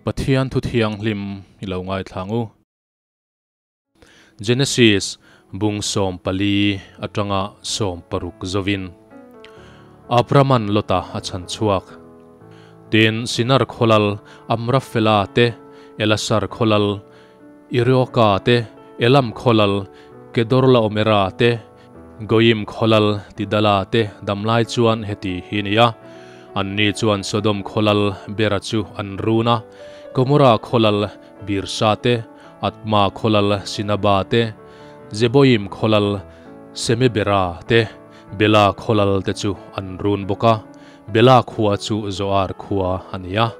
Pathian thu thianghlim i lo ngaithlang u. Genesis bung 14 atanga 16 zovin. Abraman Lota a chan chhuak. Tin Sinar kholal Amrafela te, Elasar kholal Irioka te, Elam kholal Kedorlaomera te, Goim kholal Tidala te damlai chuan heti hi nia. An ni chuan Sodom kholal Bera chu an runa, Gomora kholal Birsa te, Atma kholal Sinaba te, Zeboim kholal Semebera te, Bela kholal te chu an run boka, Bela khua chu Zoar khua ania.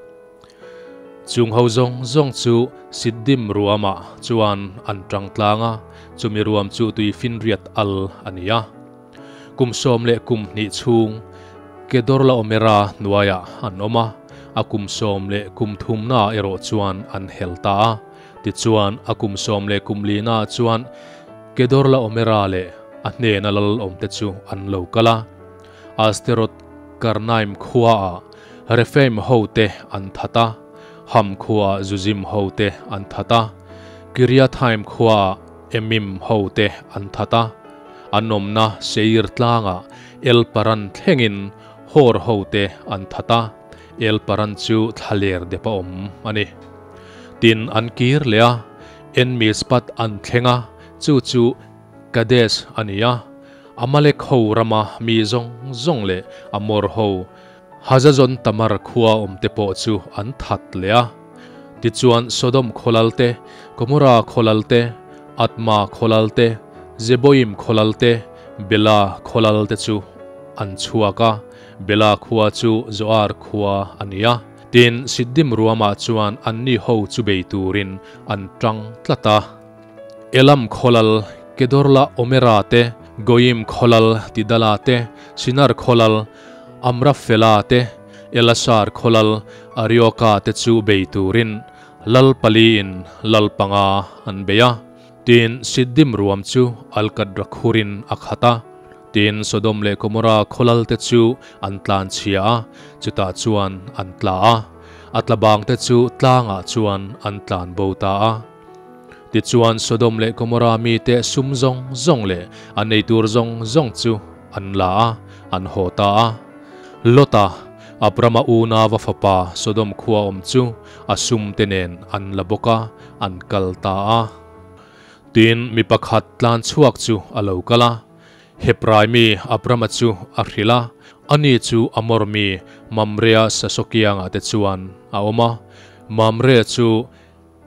Chung ho zong zong chu Siddim ruama chuan an tang tlanga, chumi ruam chu tui finriat al ania. Kum som le kum ni chung Kedorlaomera nuaya an oma, a kum som le kum thum na ero chuan an helta a. Ti chuan a kum som le kum li na chuan Kedorlaomera le a hnena lal awm te chu an lo kala. Asterot Karnaim khua a Rephaim ho te an thata, Ham khua Zuzim ho te an thata, Kiriathaim khua Emim ho te an thata, an awmna Seir tlanga El Paran thlengin Hor ho te an thata, El Paran chu thlaler depa awm ani. Tin an kir leh a, En Mispat an thlenga, chu chu Kadesh ania. Amalek ho rama mi zawng zawng leh Amor ho Hazazon Tamar khua awm te pawh chu an that leh a. Tichuan Sodom khawlal te, Gomora khawlal te, Atma khawlal te, Zeboim khawlal te, Bela khawlal te chu an chhuak a, Bela khua chu Zoar khua a ni a. Tin, Siddim ruamah chuan anni ho chu bei turin an tang tlat a. Elam khawlal Kedorlaomera te, Goim khawlal Tidala te, Sinar khawlal Amrafela te, Elasar khawlal Arioka te chu bei turin lal pali in lal panga an bei a. Tin, Siddim ruam chu Alkadra khurin a khat a. Tin, Sodom leh Gomora khawlal te chu an tlan chhia a, chutah chuan an tla a. A tla bang te chu tlangah chuan an tlan bo ta a. Tichuan Sodom leh Gomora mite sum zawng zawng leh an ei tur zawng zawng chu an la a, an haw ta a. Lota, Abrama unava fapa Sodom khua awm chu a sum te nen an la bawk a, an kal ta a. Tin, mi pakhat tlan chhuak chu a lo kal a, Hebrai mi Abrama chu a hrilh a, ani chu Amor mi Mamrea sasokiangah te chuan a awm a. Mamre chu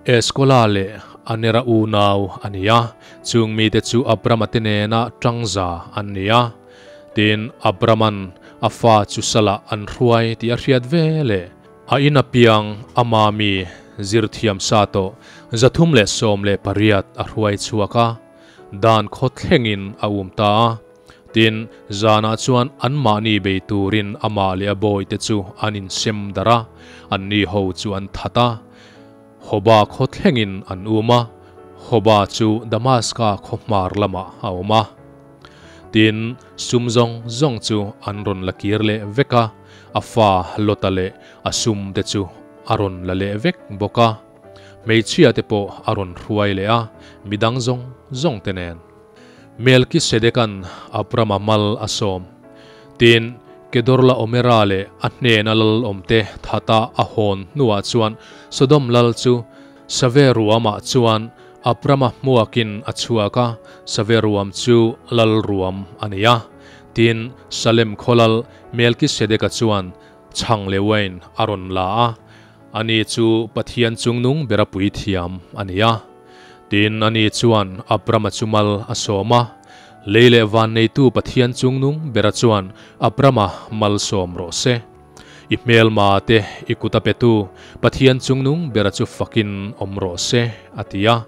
Eskola leh Anera unau a ni a, chung mite chu Abrama te nena tangza an ni a. Tin, Abraman a fa chu salah an hruai tih a hriat ve leh a in apiang ama mi zirthiam sa tawh 318 a hruai chhuak a, dan khaw thlengin a um ta a. Tin, zanah chuan anmahni bei turin amah leh a bawite chu an insem darh a, anni ho chu an that a. Hoba khaw thlengin an um a, Hoba chu Damaska khaw hmar lamah a awm a. Tin, sum zawng zawng chu an rawn la kir leh vek a, a fa Lota leh a sum te chu a rawn la leh vek bawk a. Hmeichhia te pawh a rawn hruai leh a, midang zawng zawng te nen. Melkisedekan Abrama mal a sawm. Tin, Kedorlaomera leh a hnena lal awmte thata a hawn hnuah chuan Sodom lal chu Save ruamah chuan Abrama hmuakin a chhuak a, Save ruam chu lal ruam a ni a. Tin, Salem khaw lal Melkisedeka chuan chhang leh uain a rawn la a, ani chu Pathian chungnung bera puithiam a ni a. Tin, ani chuan Abrama chu mal a sawm a, Lei leh van neitu Pathian chungnung bera chuan Abrama mal sawm rawh se. I hmelma te i kut a petu Pathian chungnung bera chu fakin awm rawh se, a ti a.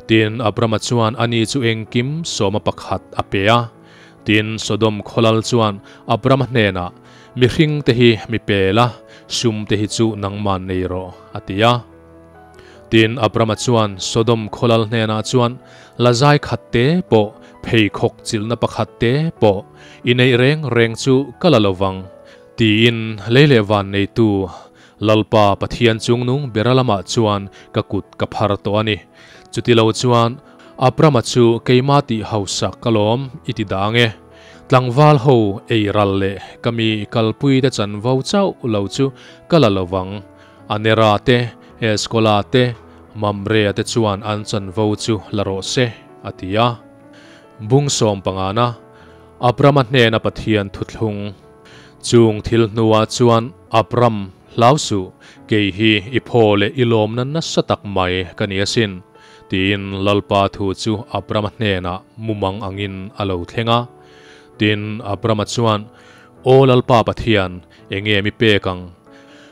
Tin, Abrama chuan ani chu engkim sawma pakhat a pe a. Tin, Sodom khawlal chuan Abrama hnenah, Mihring te hi mi pe la, sum te hi chu nangman nei rawh, a ti a. Tin, Abrama chuan Sodom khawlal hnenah chuan, Lazai khat te pawh, pheikhawk chilhna pakhat te pawh i neih reng reng chu ka la lovang, tiin lei leh van neitu Lalpa Pathian chungnung bera lamah chuan ka kut ka phar tawh a ni. Chutilo chuan Abrama chu keima tih hausak ka lawm i ti dah ang e. Tlangval ho ei ral leh ka mi kalpuite chanvo chauh lo chu ka la lo vang. Anera te, Eskola te, Mamrea te chuan an chanvo chu la rawh se, a ti a. Bung sawm pangana Abrama hnena Pathian thuthlung. Chung thil hnuah chuan Abram hlau suh, kei hi i phaw leh i lawmna nasa tak mai ka ni asin, tiin Lalpa thu chu Abrama hnenah mumang angin a lo thleng a. Tin, Abrama chuan, Aw Lalpa Pathian, enge mi pek ang?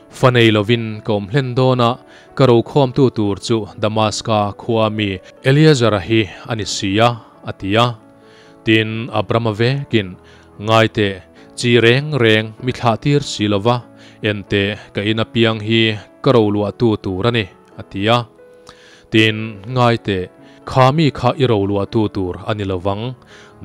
Fa nei lovin ka awm hlen dawn a, ka rokhawmtu tur chu Damaska khua mi Eliezera hi a ni si a, a ti a. Tin, Abrama vekin, Ngai teh, chi reng reng mi thlah tir si lo va, en teh, ka in apiang hi ka roluahtu tur a ni, a ti a. Tin, ngai teh, kha mi kha i roluahtu tur a ni lo vang,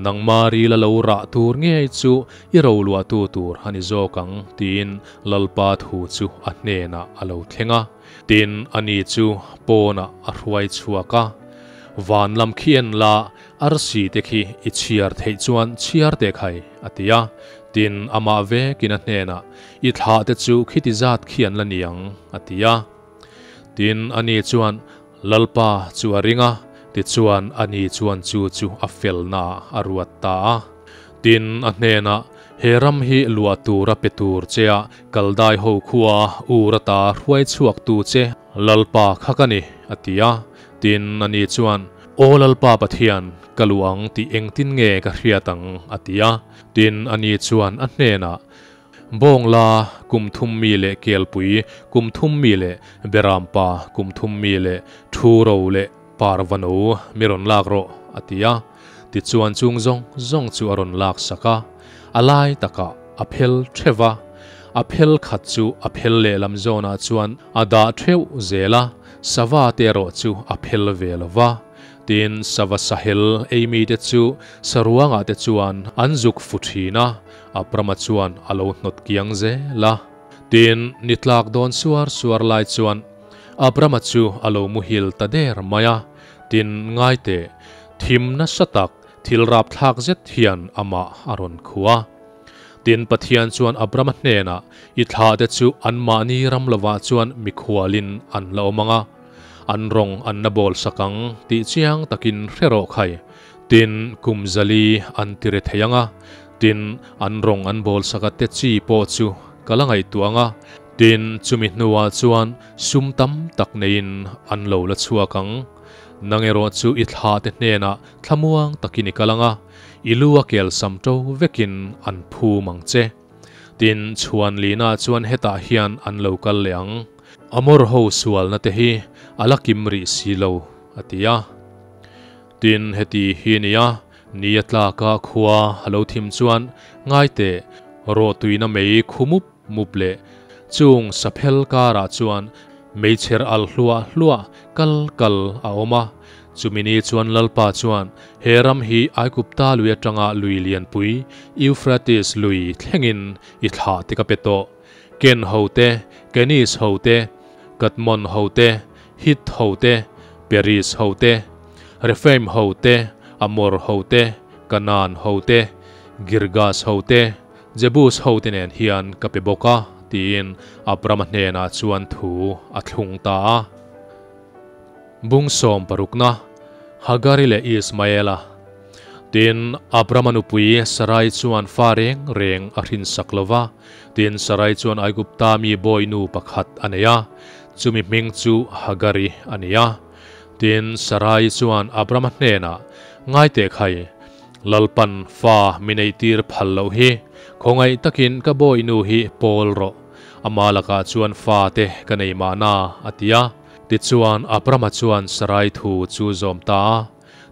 nangma ril a lo rah tur ngei chu i roluahtu tur a ni zawk ang, tiin Lalpa thu chu a hnenah a lo thleng a. Tin, ani chu pawnah a hruai chhuak a, Van lam khi en la, Arsi te khi i chhiar theih chuan chhiar teh khai, a ti a. Tin, amah vekin a hnenah, I thlah te chu khiti zat khi an la ni ang, a ti a. Tin, ani chuan Lalpa chu a ring a, tichuan ani chuan chu chu a felnaah a ruat ta a. Tin, a hnenah, He ram hi luah tura pe tur chea Kaldai ho khua ur ata hruai chhuaktu che Lalpa kha ka ni, a ti a. Tin, ani chuan, Aw Lalpa Pathian, ka luh ang tih engtin nge ka hriat ang? a ti a. Tin, ani chuan a hnenah, Bawngla kum thum mi leh kelpui kum thum mi leh berampa kum thum mi leh thu ro leh parvano mi rawn lak rawh, a ti a. Tichuan chung zawng zawng chu a rawn lak sak a, a lai takah a phel theuh va, a phel khat chu a phel lehlam zawnah chuan a dah theuh zel a, sava te erawh chu a phel ve lo va. Tin, sava sahel ei mite chu saruangah te chuan an zuk fu thin a, Abrama chuan a lo hnawt kiang zel a. Tin, ni tlak dawn suar suar lai chuan Abrama chu a lo muhil ta der mai a, tin, ngai teh, thim nasa tak thil rapthlak zet hian amah a rawn khuh a. Tin, Pathian chuan Abrama hnenah, I thlahte chu anmahni ram lovah chuan mikhualin an la awm ang a, an rawng an la bawl sak ang tih chiang takin hre rawh khai. Tin, kum zali an ti re thei ang a, tin, an rawng an bawl sak a te chi pawh chu ka la ngaihtuah ang a, tin, chumi hnuah chuan sum tam tak neiin an lo la chhuak ang. Nang erawh chu i thlahte hnenah thlamuang takin i kal ang a, i lu a kel sam to vekin an phum ang che. Tin, chhuan lina chuan hetah hian an lo kal leh ang. Amor ho sualna te hi a la kim rih si lo, a ti a. Tin, heti hi nia, ni a tlaka khua a lo thim chuan ngai teh, rawhtuina mei khu mup mup leh chung saphel karah chuan meichher al hluah hluah kal kal a awm a. Chumi ni chuan Lalpa chuan he ram hi Aigupta lui atanga lui lianpui Euphrates lui thlengin i thlah te ka pe tawh. Ken ho te, Kenis ho te, Kadmon ho te, Hit ho te, Peris ho te, Rephaim ho te, Amor ho te, Kanaan ho te, Girgas ho te, Jebus hote nen hian ka pe bawk a, tiin Abrama hnenah chuan thu a thlung ta a. Bung sawm parukna, Hagari leh Ismaela. Tin, Abrama nupui Sarai chuan fa reng reng a hrinsak lo va. Tin, Sarai chuan Aigupta mi bawinu pakhat a nei a, chumi hming chu Hagari a ni a. Tin, Sarai chuan Abrama hnenah, Ngai teh khai, Lalpan fa mi neihtir phal loh hi khawngaih takin ka bawihnu hi pawl rawh, ama lakah chuan fa te ka nei mahna, a ti a. Tichuan Abrama chuan Sarai thu chu zawm ta a.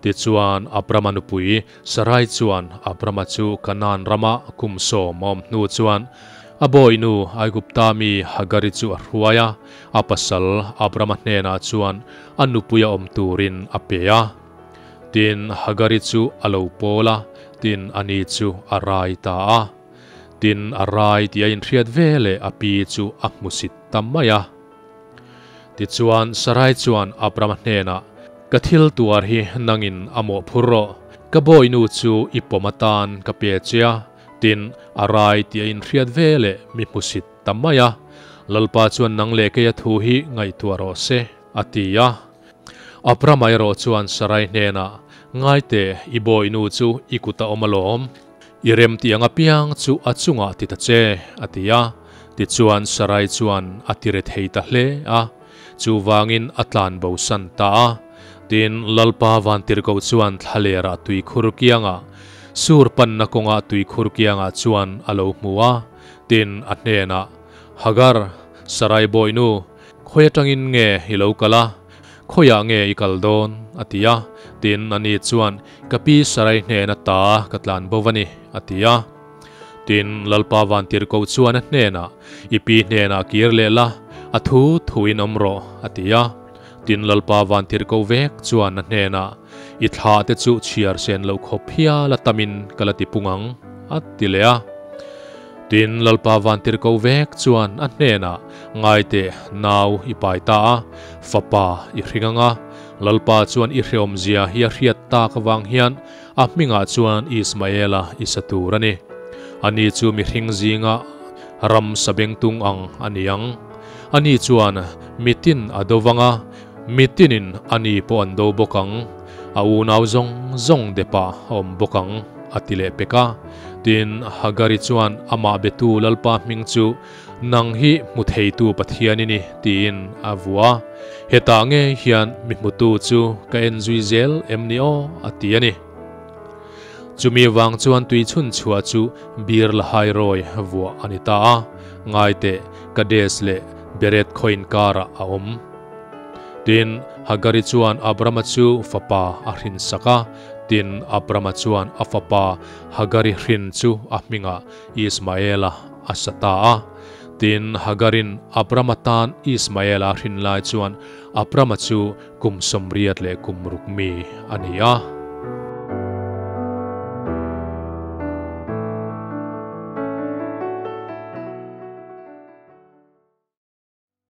Tichuan Abrama nupui Sarai chuan Abrama chu Kanaan rama kum sawm a awm hnu chuan a bawihnu Aigupta mi Hagari chu a hruai a, a pasal Abrama hnenah chuan a nupui a awm turin a pe a. Tin, Hagari chu a lo pawl a, tin, ani chu a rai ta a. Tin, a rai tih a inhriat ve leh a pi chu a hmusit ta mai a. Tichuan, Sarai chuan Abrama hnenah, Ka thil tuar hi nangin a mawhphur rawh, ka bawinu chu i pawm atan ka pe che a, tin, a rai tih a inhriat ve leh mi hmusit ta mai a. Lalpa chuan nang leh keia thu hi ngaihtuah rawh se, a ti a. Abrama erawh chuan Sarai hnenah, Ngaite, i bawinu chu i kut a awm alawm. I rem tih ang apiang chu a chungah ti ta che, a ti a. Tichuan Sarai chuan a ti re thei ta hle a, chuvangin a tlan bosan ta a. Tin, Lalpa Vantirhkoh chuan thlalerah tuikhur kiangah, sur panna kawngah tuikhur kiangah chuan a lo hmu a. Tin, a hnenah, Hagar, Sarai bawinu, khawi atangin nge i lo kal a? Khawiah nge i kal dawn? a ti a. Tin, ani chuan, Ka pi Sarai hnena ta ka tlan bo va ni, a ti a. Tin, Lalpa Vantirhkoh chuan a hnenah, I pi hnenah kir leh la, a thu thuin awm rawh, a ti a. Tin, Lalpa Vantirhkoh vek chuan a hnenah, I thla te chu chhiar sen loh khawp hial a tamin ka la ti pung ang, a ti leh a. Tin, Lalpa Vantirhkoh vek chuan a hnenah, Ngaiteh, nau i pai ta a, fapa i hring ang a. Lalpa chuan i hreawmzia hi a hriat tak avang hian a hmingah chuan Ismaela i sa tur a ni. Ani chu mihring zinga ram sabengtung ang a ni ang. Ani chuan mitin a do vang a, mitinin ani pawh an do bawk ang. A unau zawng zawng depah a awm bawk ang, a ti leh pek a. Tin, Hagari chuan amah betu Lalpa hming chu Nang hi hmu theitu Pathian i ni, tiin a vuah a. Hetah ngei hian mi hmutu chu ka en zui zel em ni aw? a ti a ni. Chumi vang chuan tui chhun chhuah chu Bir Lahai Rawi vuah a ni ta a, Ngaiteh, Kadesh leh Bered khaw inkarah a awm. Tin, Hagari chuan Abrama chu fapa a hrinsak a, tin, Abrama chuan a fapa Hagari hrin chu a hmingah Ismaela a sa ta a. Tin, Hagarin Abrama tan Ismaela a hrin lai chuan Abrama chu kum 80 leh kum ruk mi a ni a.